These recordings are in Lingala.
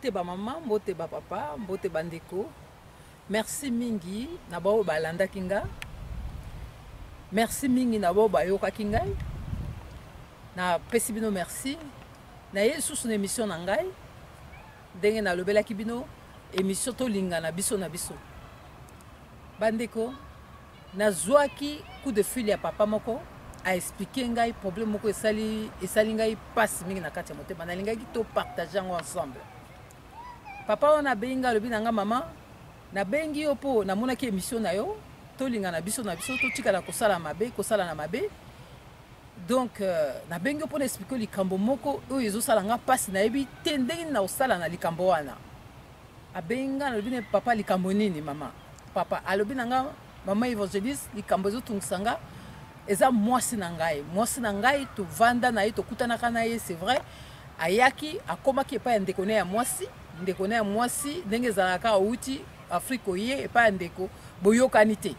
Mbote ba mama, mbote ba papa, mbote ba ndeko. Merci mingi na baoyo balandaki nga. Merci mingi na baoyo bayokaki ngai. Napesi bino merci. Naye lisusu na emission na ngai ndenge nalobelaki bino emission tolingana biso na biso. Bandeko, nazwaki coup de fil ya papa moko a expliquer ngai problème moko esali esali ngai mpasi mingi na kati ya motema. Nalingaki to partager yango ensemble. Papa wana abengi ngai, alobi na ngai: "Mama, nabengi yo mpo namonaki émission na yo, tolingana biso na biso, totikala kosala mabe, kosala na mabe. Donc nabengi yo mpo na expliquer likambo moko oyo ezosala nga mpasi, nayebi te ndenge nini na kosala na likambo wana." Abengi nga, nalobi ne: "Papa, likambo nini?" Mama, papa alobi na nga: "Mama évangéliste, likambo ezotungisa nga eza mwasi na ngai. Mwasi na ngai, tovanda na ye, tokutanaka na ye, c'est vrai. Ayaki, akomaki epai ya ndeko na ya mwasi. Ndeko na ya mwasi, ndenge ezalaka, awuti Afrique, oye epai ya ndeko, boyokani te,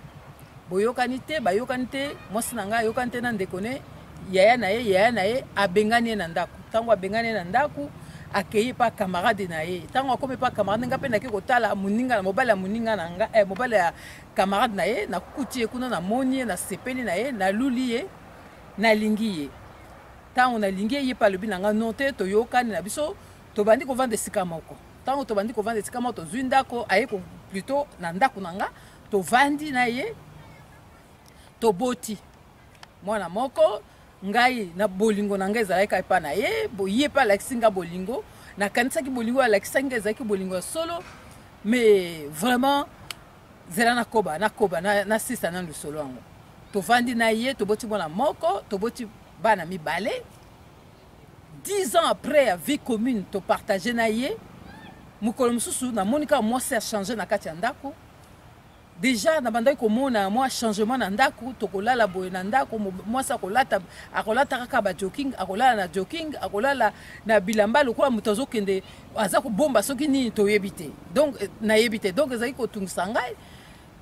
boyokani te, bayokani te. Mwasi na ngai ayokani te na ndeko ne, yaya na ye. Yaya na ye abengani ye na ndako. Ntango abengani ye na ndako, akei epa camarade na ye. Ntango akomi epa camarade, nga mpe nake kotala moninga na mobali ya moninga na nga, mobali ya camarade na ye. Nakuti ye kuna, namoni ye, nasepeli na ye, naluli ye, nalingi ye. Ntango nalingi ye, ye mpe alobi na nga non te, toyokani na biso, tobandi kovanda esika moko. Ntango tobandi kovanda esika moko, tozwi ndako, aye plutôt na ndako na nga, tovandi na ye, toboti mwana moko. Ngai na bolingo na ngai ezalaki epa na ye. Ye mpe alakisi nga bolingo. Nakanisaki bolingo alakisaki ngai ezalaki bolingo ya solo. Mais vraiment, zela nakoba, nakoba, nasisa na lisolo yango. Tovandi na ye, toboti mwana moko, toboti bana mibale. 10 ans après ya vie commune topartage na ye, mokolo mosusu namoni kaka mwasi achange na kati ya ndako. Déjà nabandaki komona mwa changement na ndako. Tokolala boye na ndako, mwasi akolata, akolata kaka bajogging, akolala na jogging, akolala na bilamba lokola moto azokende, aza kobomba soki nini, toyebi te. Donc nayebi te. Donc ezalaki kotungisa ngai.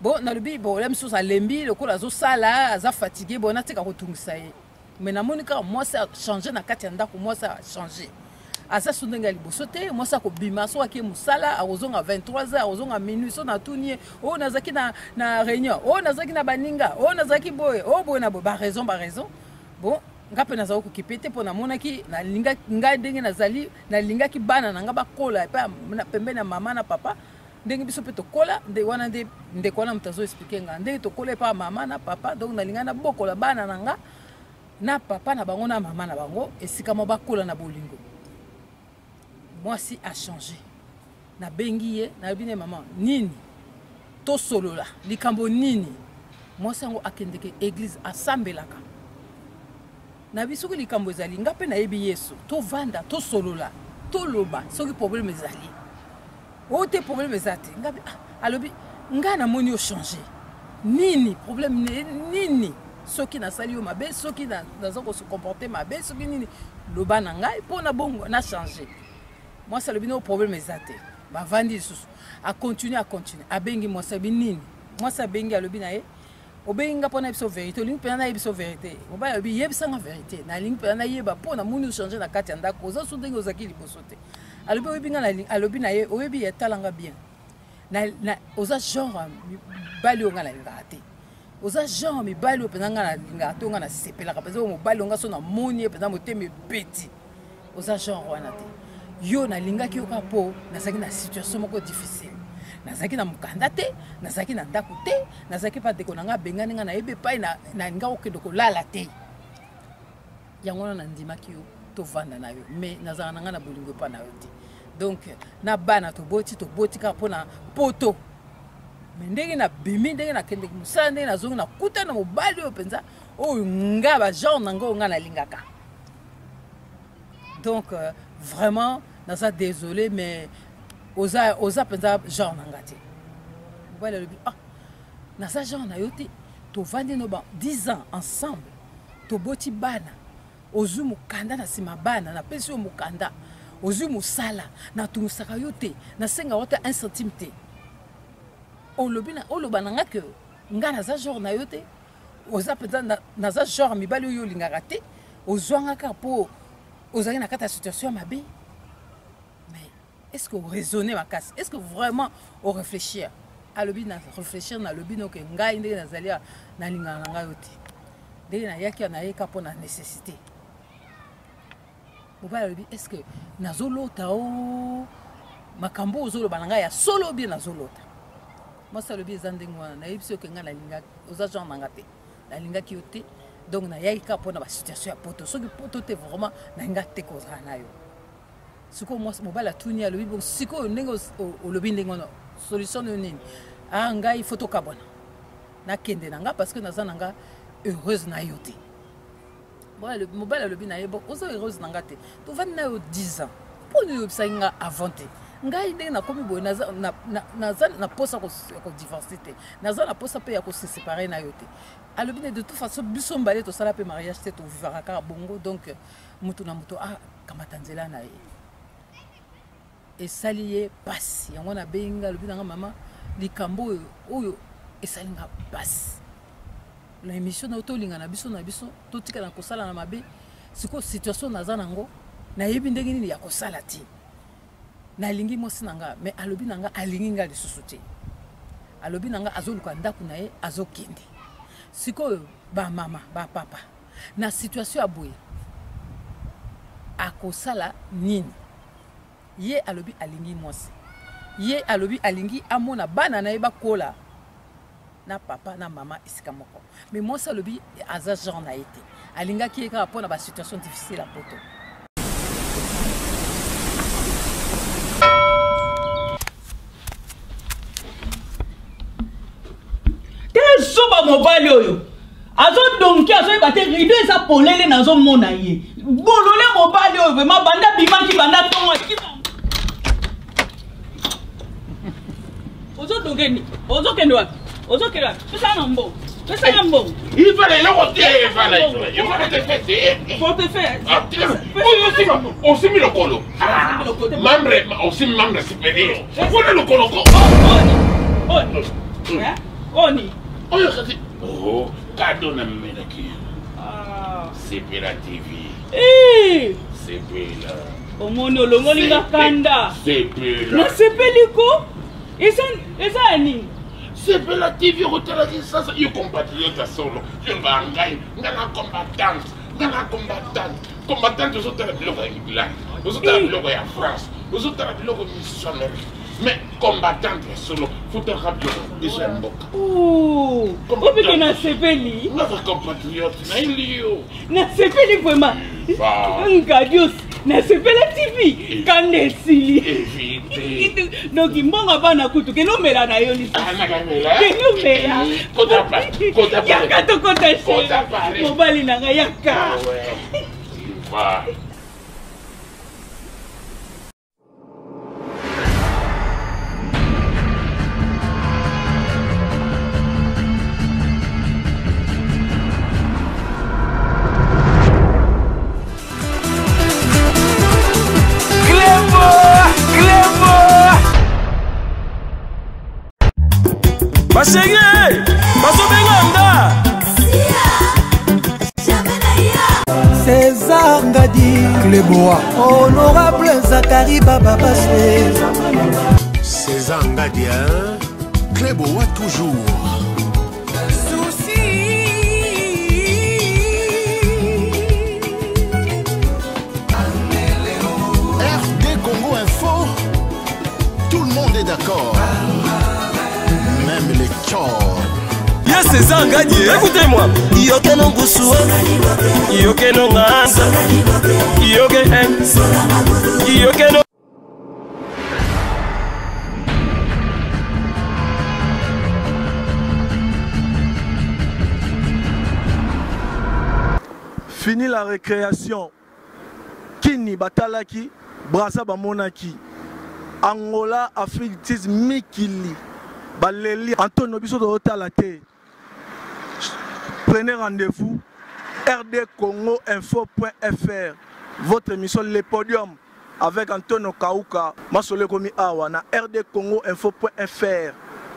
Bon, nalobi: bon, la misusu alembi, lokola azosala, aza fatigué, bon, natika kotungisa ye. Mais namoni kaka mwasi achange na kati ya ndako. Mwasi achange, aza so ndenge ya liboso te. Mwasi akobima, so ake mosala, akozonga 23 heures, akozonga minuit. So natuni ye: oyo nazalaki na réunion, oyo nazalaki na baninga, oyo nazalaki boye, oyo boye na boye, baraison, baraison. Bon, nga mpe nazalaki kokipe te, mpo namonaki ngai ndenge nazali, nalingaki bana na nga bakola epai pembeni ya mama na papa, ndenge biso mpe tokola. Nde wana nde ndeko wana moto azoexpliquer nga ndenge tokola epai ya mama na papa. Donc nalingaki nabokola bana na nga na papa na bango na mama na bango esika mo bakola na bolingo. Mwasi achange. Nabengi ye, nayebi ne: mama, nini? Tosolola likambo nini?" Mwasi yango akendeke église, asambelaka. Nayebi soki likambo ezali, nga mpe nayebi Yesu, tovanda, tosolola, toloba soki problème ezali. Oyo te, problème eza te. Nga ah, alobi: "Ngai namoni ochange, nini problème? Nini? Soki nasali yo mabe, soki naza kose comporter mabe, soki nini, loba na ngai mpo na bongo na change." Mwasi alobi: "No, problème eza te." Bavandi lisusu, acontinue, acontinue, abengi mwasi, alobi: "Nini?" Mwasi abengi, alobi na ye: "Obengi nga mpo na biso vérité, olingi mpenza nayebi biso vérité?" Mobali alobi: "Yebisanga vérité, nalingi mpenza nayeba, mpo namoni ochange na kati ya ndako, oza so ndenge ozalaki liboso te." Alobi: "Oyebi nga," alobi na ye, "oyebi, etalanga bien na, oza genre mibali oyo nga nalingaka te. Oza genre mibali oyo mpenza nga nalingaka te, oyo nga nasepelaka mpenza, oyo mobali oyo nga so namoni ye mpenza, motema ebeti. Oza genre wana te. Yo, nalingaki yo kaka mpo nazalaki na situation moko difficile. Nazalaki na mokanda te, nazalaki na ndako te, nazalaki mpa ndeko na ngai, abengani ngai, nayebi epai nalinga kokende kolala te. Yango wana nandimaki yo, tovanda na yo. Mais nazalaka na ngai na bolingo epa na yo te. Donc na bana toboti, toboti kaka mpona poto. Mais ndenge nabimi, ndenge nakendeki mosala, ndenge nazongi, nakuta na mobali oyo mpenza, oyo nga bagenre na ngai, oyo ngai nalingaka. Donc vraiment naza désolé, mais oza mpenza genre na nga te." Mobali alobi: "Ah, naza genre na yo te? Tovandi no ba 10 ans ensemble, toboti bana, ozwi mokanda na nsima bana, napesi yo mokanda, ozwi mosala, natungisaka yo te, nasengaka te 1 centime te. Olobi oloba na nga ke nga naza genre na yo te? Oza mpenza, naza genre mibali oyo olingaka te. Ozwanga kaka mpo ozalaki na kati ya situation ya mabe." Mais Est ce que oraisonne makasi? Est ce que vraiment oreflechir? Alobi na réfléchir, nalobi noke ngai ndenge nazali nalingaka na ngai yo te, ndenge nayaki nayeka mpo na nécessité. Mobali alobi, est ce que nazolota o makambo oyo ozoloba na ngai ya solo bien nazolota? Mwasi alobi, eza ndenge wana, nayebi soki ngai nalingaki, oza genre na nga te, nalingaki yo te, donc nayaki kaka mpona basituation ya poto. Soki poto te, vraiment nalingaki te kozala na yo. Sikoyo mwasi, mobali atuni, alobi, bon, sikoyo ndenge olobi ndenge wana, solution nayo nini? Ah, ngai fo tokabwana, nakende na nga parce que naza na nga heureuse na yo te. Mobali alobi na ye, bon, oza heureuse na nga te, tovandi na yo 10 ans, mpo nini oyebisaki nga avant te? Ngai ndenge nakomi boye, naza na posa ya kodivorce te, naza na posa mpe ya kose séparer na yo te. Alobi ne, de toute façon biso mibale tosala mpe mariage te, tovivaka kaka bongo, donc moto na moto akamata nzela na ye. Esali ye pasi, yango nabengi nga, alobi na nga, mama, likambo oyo oyo esali nga pasi na émission na yo, tolinga na biso na biso, totikala kosala na mabe. Sikoyo situation naza nango, nayebi ndenge nini ya kosala te. Nalingi mwasi na nga, mais alobi na nga alingi nga lisusu te. Alobi na nga azoluka ndako na ye, azokende. Sikoyo bamama, bapapa, na situation ya boye akosala nini? Ye alobi alingi mwasi, ye alobi alingi amona bana na ye bakola na papa na mama esika moko, mais mwasi alobi aza genre na ye te, alingaki ye kaka mpona basituation difficile ya poto. Te, zoba mobali oyo azodonki, azoyeba te rideau eza polele, nazomona ye bolole mobali oyo vraiment, banda bimaki, banda ntongo. Ozodonke nini? Ozokende wapi? Ozokende wapi? Pesa na mbongo, pesa na mbongo. Ifala eloko te, efala portefeuille. Portefeuille oyo osimi lokolo, membre osimi, membre supérieur wana lokolo ko. Oni oyo kasi kado na memelaki, Sepela TV. Sepela. Omoni, olongoli nga kanda. Sepela. Nasepeli ko, eza ya nini? Sepela TV, okotalaki sasa yo compatriote ya solo. Yo loba ngai, nga na combattante, nga na combattante, combattante. Ozotala biloko ya England, ozotala biloko ya France, ozotala biloko misusu Amérique, mais combattante ya solo futalaka biloko biso ya mboka. Obike, nasepeli. Naza compatriote, nayeli yo. Nasepeli vraiment, ngadios. Nasepela TV, kanda esili. Donc mbongo bana kutu, kende omela na yo lisusu, kende omela. Yaka tokota, mobali na ngai, yaka. Bashege bazobenga nga. César Ngadi Cleboa. Honorable Zakari Baba Baswe. César Ngadi, hein? Cleboa toujours. Souci. RD Congo Info, tout le monde est d'accord. Même les tchors. Ye César Ngadi, écoutez-moi. Yoke no ngusua, yoke no ngasa, yoke m, yoke no. Fini la récréation. Kini batalaki, Braza bamonaki. Angola, Afrique tis mikili. Baleli Antonio biso tozotala te. Prenez rendez-vous rdcongoinfo.fr, votre émission Le Podium avec Antonio Kauka. Masolo ekomi awa na rdcongoinfo.fr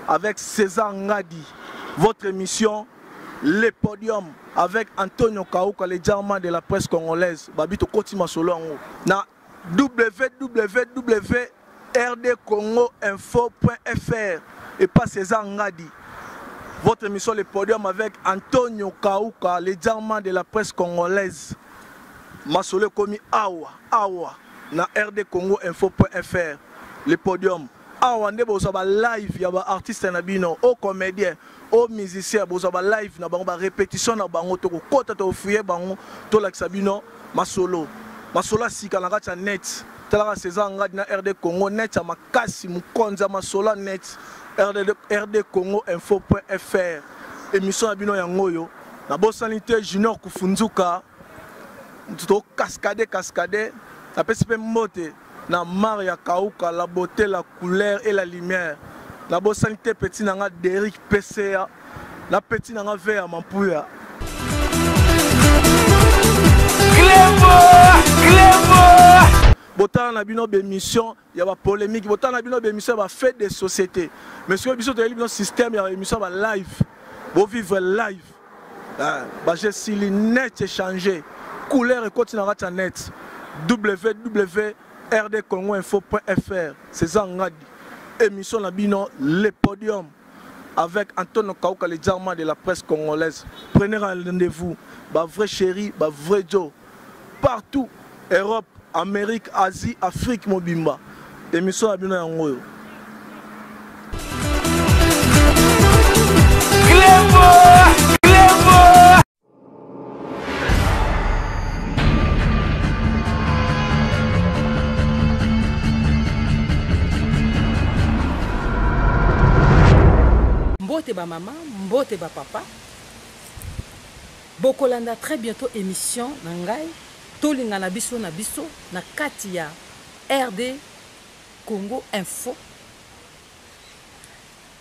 avec César Ngadi. Votre émission Le Podium avec Antonio Kauka, le diamant de la presse congolaise. Babi tokoti masolo yango na www. rdcongoinfo.fr et pas César Ngadi. Votre émission Le Podium avec Antonio Kauka, le diamant de la presse congolaise. Masolo komi awa awa na rdcongoinfo.fr. Le Podium. Awa nde bozwa ba live ya ba artiste na bino, au comédien, au musicien, bozwa ba live na bango, ba répétition na bango, tokokota tofouye bango, tolakisa bino masolo. Masolo ya sika na kati ya net. Talaka César Ngadi na RD Congo net ya makasi, mokonzi ya masolo ya net. RD Congo info.fr. Émission na bino yango oyo. Nabosani te Junior Kufunzuka, to cascade cascade, napesi mpe mbote na Maria Kauka, la beauté, la couleur et la lumière. Nabosani te petit na nga Derrick PCA, na petit na nga Vea Mampuya. Clébo, Clébo. Botala na bino bémission ya ba polémique, botala na bino bémission ya ba fait de société. Mais soki biso toyeli bino système ya émission ya ba live, bo vivre live. Ba je sili net échanger, couleur ekoti na kati ya net. www.rdcongoinfo.fr. César Ngadi, émission na bino Le Podium avec Antonio Kauka, le diamant de la presse congolaise. Prenez rendez-vous, ba vrai chéri, ba vrai Joe, partout, Europe, Amérique, Asie, Afrique, mobimba. Émission na bino yango oyo. Clébo, Clébo. Mbote ba mama, mbote ba papa. Bokolanda très bientôt émission na ngai tolinga na biso na biso na kati ya RD Congo Info.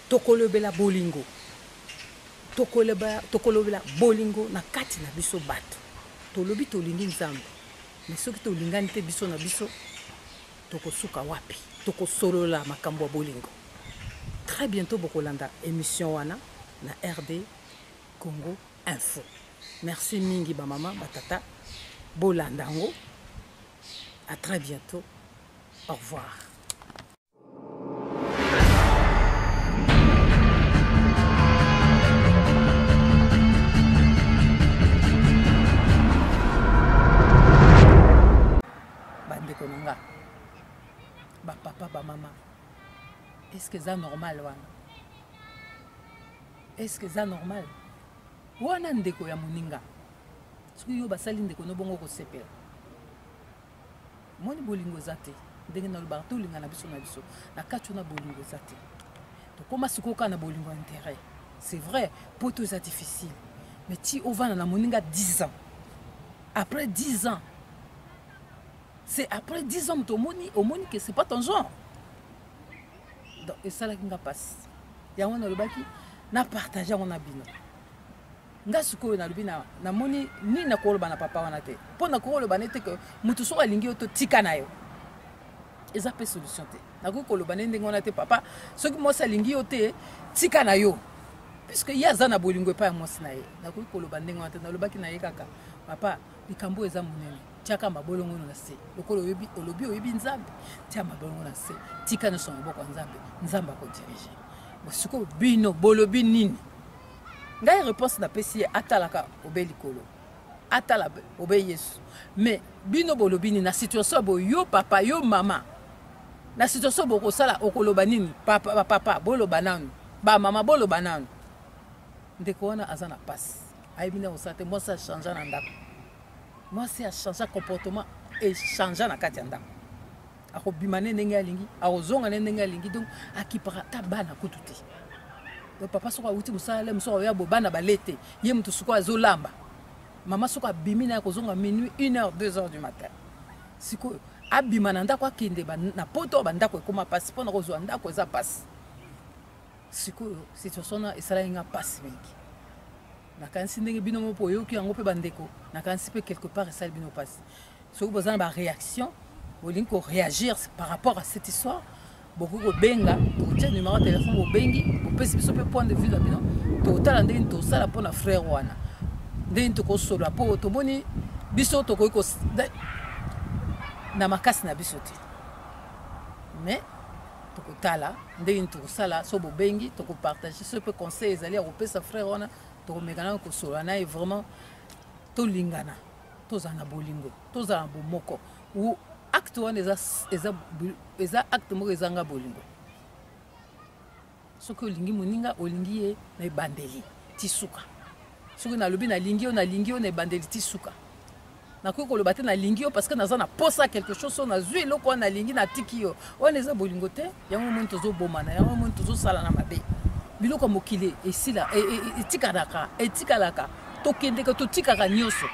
Tokolobela bolingo. Tokolobela bolingo na kati na biso bato. Tolobi tolingi Nzambe. Mais soki tolingani te biso na biso, tokosuka wapi? Tokosolola makambo ya bolingo. Très bientôt bokolanda émission wana na RD Congo Info. Merci mingi ba mama, ba tata. Bolanda yango. À très bientôt. Au revoir. Bandeko na nga, ba papa, ba mama, est-ce que ça normal wana? Est-ce que ça normal? Wana ndeko ya moninga. Soki yo basali ndeko no bongo kosepela. Moni bolingo eza te. Ndenge nalobaka tolinga na biso na biso. Na kati wana bolingo eza te. Tokoma sikoyo kaka na bolingo ya intérêt. C'est vrai, poto eza difficile. Mais ti ovanda na moninga 10 ans. Après 10 ans, c'est après 10 ans moto omoni, omoni que c'est pas ton genre. Donc esalaki nga pasi. Yango nalobaki na partage yango na bino. Nga sikoyo nalobi na namoni nini nakoloba na papa wana te. Mpo nakoloba nete que moto soki alingi yo to tika na yo. Eza pe solution te. Nakoki koloba ne ndenge wana te papa, soki mwasi alingi yo te tika na yo. Puisque ye aza na bolingo epai ya mwasi na ye. Nakoki koloba ndenge wana te, nalobaki na ye kaka papa, likambo eza monene. Tiaka mabolongo na se. Lokola oyebi, olobi oyebi Nzambe, tia mabolongo na se. Tika nyonso na maboko ya Nzambe. Nzambe akodirige. Bo sikoyo bino bolobi nini? Ngai réponse napesi ye, atalaka obe likolo. Atala obe Yesu. Mais bino bolobi nini na situation bo yo papa, yo mama? Na situation bokosala okoloba nini? Papa, ba papa boloba nanu. Ba mama boloba nanu. Ndeko wana aza na pasi. Ayebi na kosala te, mwasi a changer na ndako. Mwasi a changer comportement et changer na kati ya ndako. Akobima ne ndenge alingi, akozonga ne ndenge alingi, donc akipaka ata bana kutu te. Donc papa soko awuti mosala le mosoko ya bo bana balete, ye mutu soko azolamba. Mama soko abimi na kozonga minuit, une heure, deux heures du matin. Sikoyo abima na ndako akende ba, na poto ba ndako ekoma pasi pona kozwa ndako eza pasi. Sikoyo situation na esalaki nga pasi mingi. Nakanisi ndenge bino moko oyoki yango pe bandeko, nakanisi pe quelque part esali bino pasi. Soki boza na ba réaction, bolingi ko réagir par rapport à cette histoire, bokoki kobenga, tokotia numéro ya téléphone, bobengi, bopesi biso pe point de vue na bino, tokotala ndenge nini tosala mpona frère wana, ndenge nini tokosolola po tomoni biso tokoki na makasi na biso te. Mais Tokotala ndenge nini tokosala. So bobengi, tokopartage. So mpe conseil ezali ya kopesa frère wana, tokomeka nano kosolola na ye. Vraiment, tolingana, tozala na bolingo, tozala na bomoko. Ou acte wana eza acte moko ezanga bolingo. Soki olingi moninga, olingi ye na ebandeli ti suka. Soki nalobi nalingi yo, nalingi yo na ebandeli ti suka. Nakoki koloba te nalingi yo parce que naza na posa quelque chose, so nazwi eloko wana nalingi, natiki yo. Wana eza bolingo te. Yango moni tozobomana, yango moni tozosala na mabe. Biloko ya mokili esila, etikalaka, etikalaka. Tokendeka, totikaka nyonso,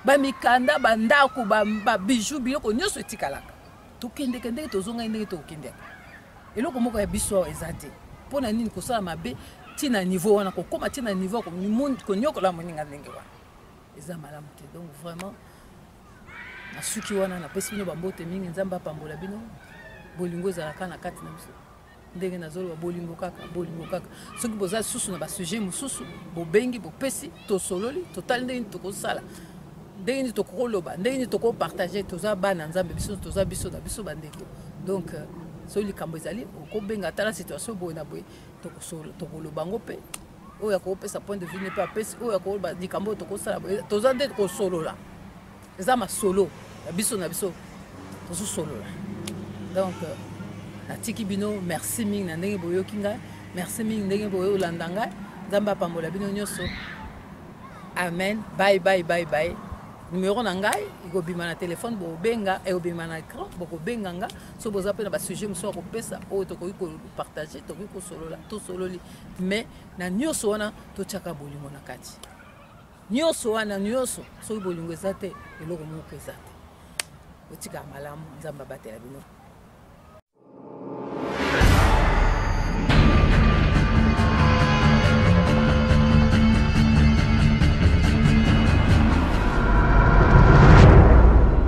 bamikanda, bandako, babiju, biloko nyonso etikalaka. Tokendeke ndenge tozongai, ndenge tokokendeka, eloko moko ya biso awa eza te. Mpo na nini kosala mabe ntina niveau wana, kokóma ntina niveau konyokola moninga ndenge wana? Eza malamu te. Donc vraiment, nasuki wana. Napesi bino bambote mingi. Nzambe apambola bino. Bolingo ezalaka na kati na biso. Ndenge nazoloba, bolingo kaka, bolingo kaka. Soki boza lisusu na basujet mosusu, bobengi, bopesi, tosololi, totali ndenge nini tokosala, ndenge nini tokoloba, ndenge nini tokopartage. Toza bana Nzambe, biso toza biso na biso bandeko. Donc soki likambo ezali, okobenga: tala situation boye na boye, tokoloba yango. Mpe oyo akopesa point de vue ne mpe apesi, oyo akoloba likambo oyo tokosala boye. Toza nde kosolola, eza masolo ya biso na biso, tozosolola. Donc natiki bino. Merci mingi na ndenge boyoki ngai, merci mingi ndenge boyolanda ngai. Nzambe apambola bino nyonso. Amen. Bye bye, bye bye. Numero na ngai ekobima na telefone, bokobenga, ekobima na écran, bokobenga nga. So boza mpe na basujet mosusu ya kopesa oyo tokoki kopartage, tokoki kosolola, tosololi. Mais na nyonso wana, totiaka bolingo na kati. Nyonso wana nyonso, soki bolingo eza te, eloko moko eza te. Otikaka malamu. Nzambe abatela bino.